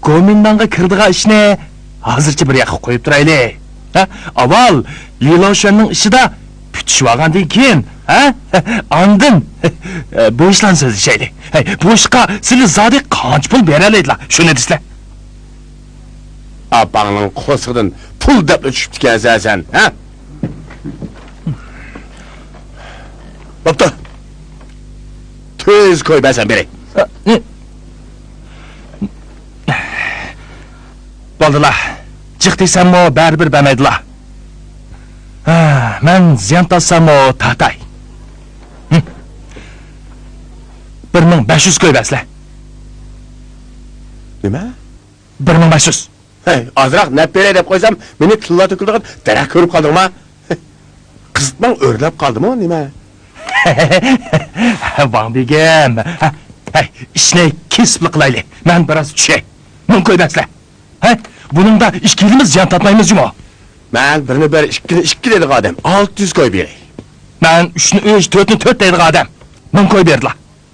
گومىنداڭغا كىرىدىغان ئىشنى ھازىرچە بىر ياققا قويۇپ تۇرايلى، ھە؟ ئاۋۋال لى لوشۈەننىڭ ئىشىدا پۈتۈشۈۋالغاندىن كېيىن، ھە؟ ئاندىن بۇ ئىشلارنى سۆزلىشەيلى. ھەي، بۇ ئىشقا سىلى زادى قانچە پۇل بېرەلەيدىلا، شۇنى دېسىلە. ئاپاڭنىڭ قورسىقىدىن پۇل دەپلا چۈشۈپتىكەنسەن سەن، ھە؟ بوپتۇ. تۆت يۈز كوي بەرسەم بېرەي. بولدىلا. جىق دېسەممۇ بەرىبىر بەرمەيدىلا. ھە، مەن زىيان تارتساممۇ تارتاي. ھىم. بىر مىڭ بەش يۈز كوي بەرسىلە. نېمە؟ بىر مىڭ بەش يۈز. ھەي، ئازراق نەپ بېرەي دەپ قويسام، مېنى تىللا تۆكۈلىدىغان دەرەخ كۆرۈپ قالدىڭما؟ قىزىتماڭ ئۆرلەپ قالدىمۇ نېمە؟ ۋاڭ بېگىم، ھەي، ئىشنى كېسىپلا قىلايلى. مەن بىراز چۈشەي. مىڭ كوي بەرسىلە. ھە؟ بۇنىڭدا ئىككىلىمىز زىيان تارتمايمىز جۇمۇ. مەن بىرنى بىر، ئىككىنى ئىككى دەيدىغان ئادەم. ئالتە يۈز كوي بېرەي. مەن ئۈچنى ئۈچ، تۆتنى تۆت دەيدىغان ئادەم. مىڭ كوي بېرىدىلا.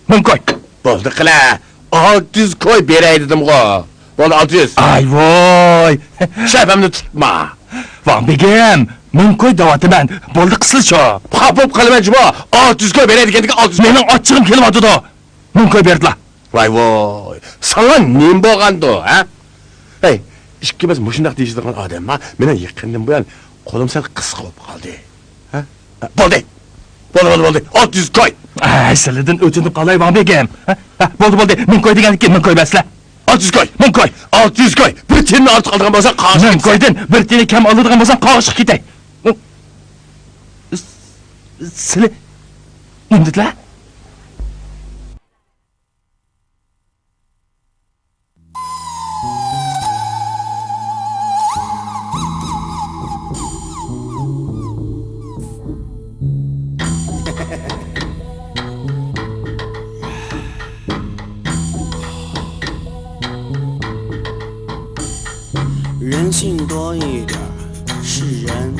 مىڭ كوي. بولدى قىلە. ئالتە يۈز كوي بېرەي دېدىمغۇ. بولدى، ئالتە يۈز. ئاي ۋاي. شەپەمنى تۇتما. ۋاڭ بېگىم، مىڭ كوي دەۋاتىمەن. بولدى قىسىلچۇ. خاپا بولۇپ قالىمەن جۇمۇ. ئالتە يۈز كوي بېرەي دېگەندىكىن ئالتە يۈز. مېنىڭ ئاچچىقىم كېلىۋاتىدۇ. مىڭ كوي بېرىدىلا. ۋاي ۋوي، ساڭا نېمە بولغاندۇ، ھە؟ ھەي، ئىككىمىز مۇشۇنداق دېيىشىدىغان ئادەم، ھە؟ مېنىڭ يېقىندىن بۇيان قولۇم سەل قىسقا بولۇپ قالدى. ھە؟ بولدى. بولدى، بولدى، بولدى. ئالتە يۈز كوي. ئەي، سىلىدىن ئۆتۈنۈپ قالاي، ۋاڭ بېگىم. ھە؟ ھە، بولدى، بولدى. مىڭ كوي دېگەندىكىن مىڭ كوي بەرسىلە. ئالتە يۈز كوي، مىڭ كوي، ئالتە يۈز كوي. بىر تىيىننى ئارتۇق ئالىدىغان بولساڭ، قاغىشقا كېتىسەن. مىڭ كويدىن بىر تىيىننى كەم ئالىدىغان بولساڭ، قاغىشقا كېتەي. سىلى نېمە دېدىلە؟ 人性多一点儿是人，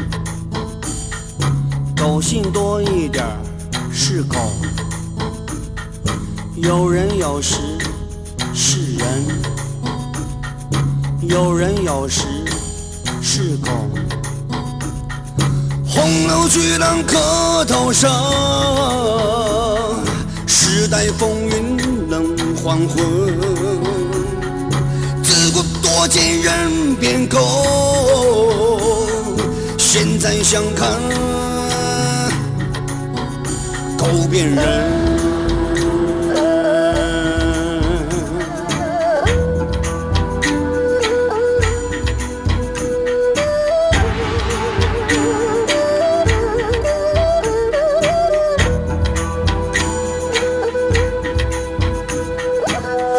狗性多一点儿是狗。有人有时是人，有人有时是狗。 红楼巨浪客头上，时代风云能黄昏。自古多见人变狗，现在想看狗变人。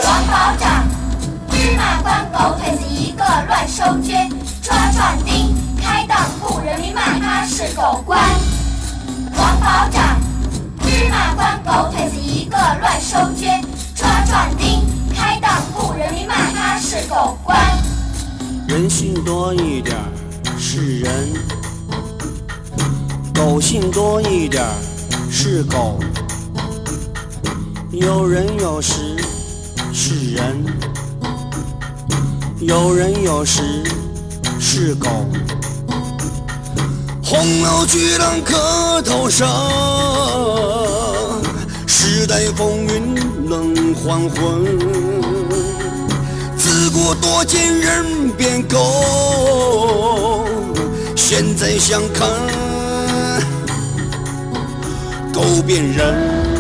王保长，芝麻官狗腿子一个乱收捐，戳壮丁，开当铺人民骂他是狗官。王保长，芝麻官狗腿子一个乱收捐，戳壮丁，开当铺人民骂他是狗官。人性多一点儿是人，狗性多一点儿是狗。有人有时是人，有人有时是狗。洪流巨浪客头上，时代风云冷黄昏。自古多见人变狗，现在想看狗变人。